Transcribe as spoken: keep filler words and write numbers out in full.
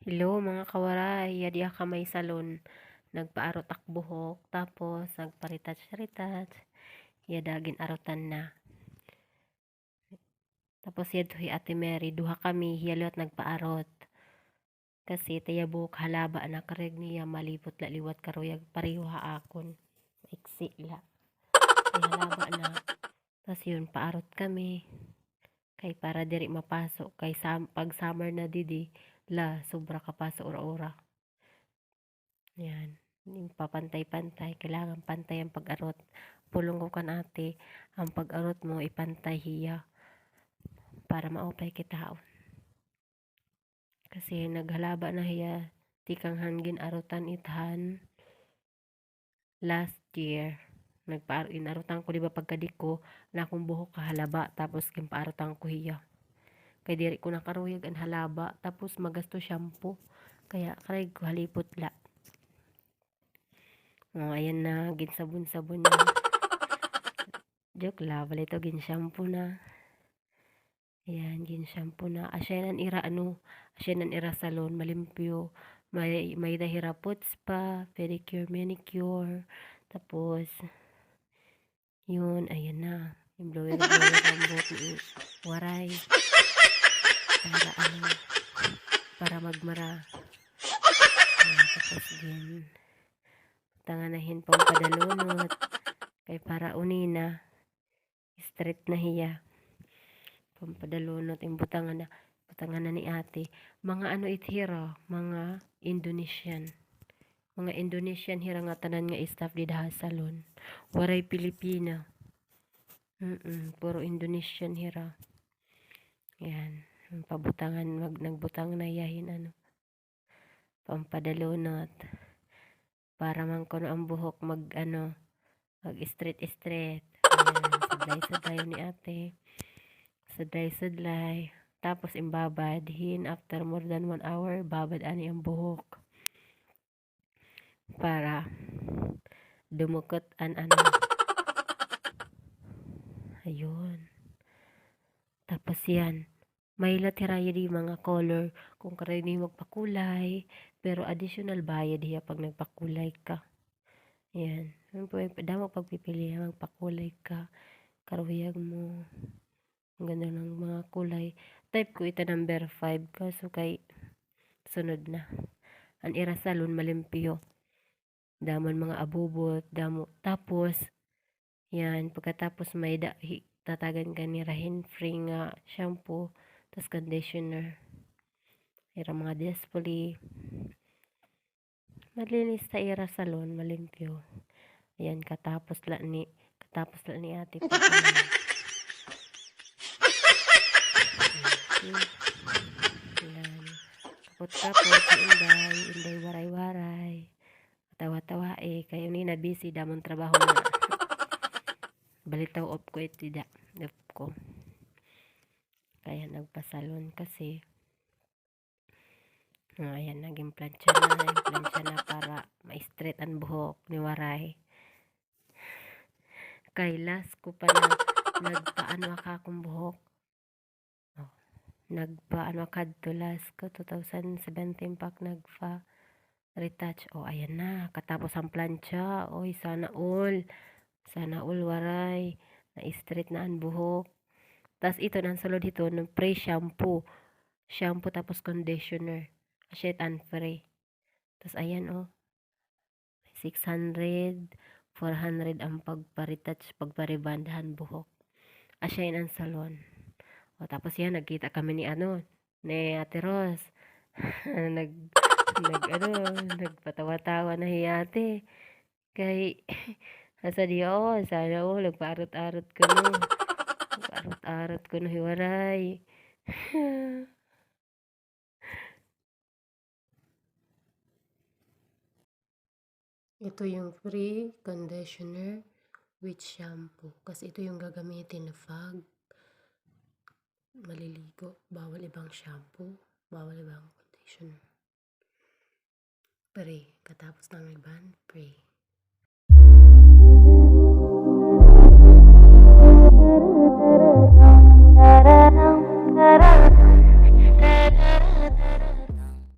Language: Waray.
Hello, mga kawaray. Yadi ha may salon. Nagpaarot ak buhok, tapos nagpa-retouch-retouch. Yada, gin-arotan na. Tapos yadto hi Ate Mary, duha kami, hiya liwat nagpaarot. Kasi it iya buhok halaba na, karuyag niya malipot la liwat, karuyag pareho ha akon. Iksi la. Kay halaba na. Tas yun, paarot kami. Kay para diri mapaso. Kay sam-, pag summer na didi, la, sobra kapaso ura-ura. Yan. Yung papantay-pantay. Kailangan pantay ang pag-arot. Pulong ko kan ate, ang pag-arot mo, ipantay hiya. Para maupay kitaon. Kasi naghalaba na hiya, tikang han gin-arotan it han last year. Nagpa-, in-arotan ko, di ba, pagkadiko, an akon buhok kahalaba, tapos ginpaarotan ko hiya. Kay diri ko na karuyag an halaba, tapos magasto shampoo. Kaya, karuyag ko halipot la. O, ayan na, ginsabon-sabon na. Joke la, wala ito, gin-shampoo na. Ayan, gin-shampoo na. Asya an ira, ano, asya an ira salon, malimpyo. May, may-ada hira foot spa, pedicure, manicure. Tapos, yun, ayan na. Gin-blower-blower an buhok ni Waray. Para, ano, para magmara. Ayan, tapos, gin-, butangan na hin pampadalunot. Kay para uni na. Straight na hiya. Pampadalunot, imbutangan na, butangan na ni ate. Mga ano it hira, mga Indonesian. Mga Indonesian hira nga tanan nga staff dida ha salon. Waray Pilipina. Mm, puro Indonesian hira. Yan. Pabutangan, mag-, nagbutang na hiya hin ano. Pampadalunot. Para man kuno an buhok mag, ano, mag-straight-straight. Ayan, sudlay-sudlay ni ate. Sudlay-sudlay. Tapos imbabad. Hin, after more than one hour, babad ani an buhok. Para dumukot an, ano. Ayun. Tapos yan. May la hira yadi mga color, kung karuyag niyo magpakulay, pero additional bayad hiya pag nagpakulay ka. Yan. Damo pagpipilian, magpakulay ka, karuyag mo. Ang ganda ng mga kulay. Type ko ita number five, kaso kay sunod na. An ira salon, malimpyo. Damo an mga abubot, damo. Tapos, yan, pagkatapos may da-, hi-, tatagan ka nira hin free nga shampoo, tas conditioner. Ira mga Despoli. Malinis ta ira salon, malimpyo. Ayan, katapos la ni, katapos la ni ate pa. Ayan. Kapot-kapot, si Inday, Inday Waray-Waray. Tawa-tawa, eh, kay uni na busy, damo an trabaho na. Balitaw off ko ito, da. Off ko. Kaya nagpasalon kasi. O, ayan, naging plancha na, naging plancha na para ma-straight an buhok ni Waray. Kay last ko pa na nagpaano ak ha akon buhok. O, nagpaano ak hadto last ko, two thousand seventeen pa ak nagpa-retouch. O, ayan na, katapos an plancha. Oy, sana all. Sana all, Waray. Na-straight na an buhok. Tas ito na an sulod hito, no, free shampoo. Shampoo tapos conditioner. Asya it an free. Tas ayan, o. Six hundred, four hundred an pagpa-retouch, pagpa-rebond han buhok. Asya ini an salon. O, tapos yan, nagkita kami ni ano, ni Ate Ros. Nag-, nag-, ano, nagpatawa-tawa na hi Ate. Kay, asa di, o, sana all, nagpaarot-arot kuno. Nagpaarot-arot kuno hi Waray. Ito yung free conditioner with shampoo. Kasi ito yung gagamitin na pag maliligo. Bawal ibang shampoo, bawal ibang conditioner. Free. Katapos ng rebond, free.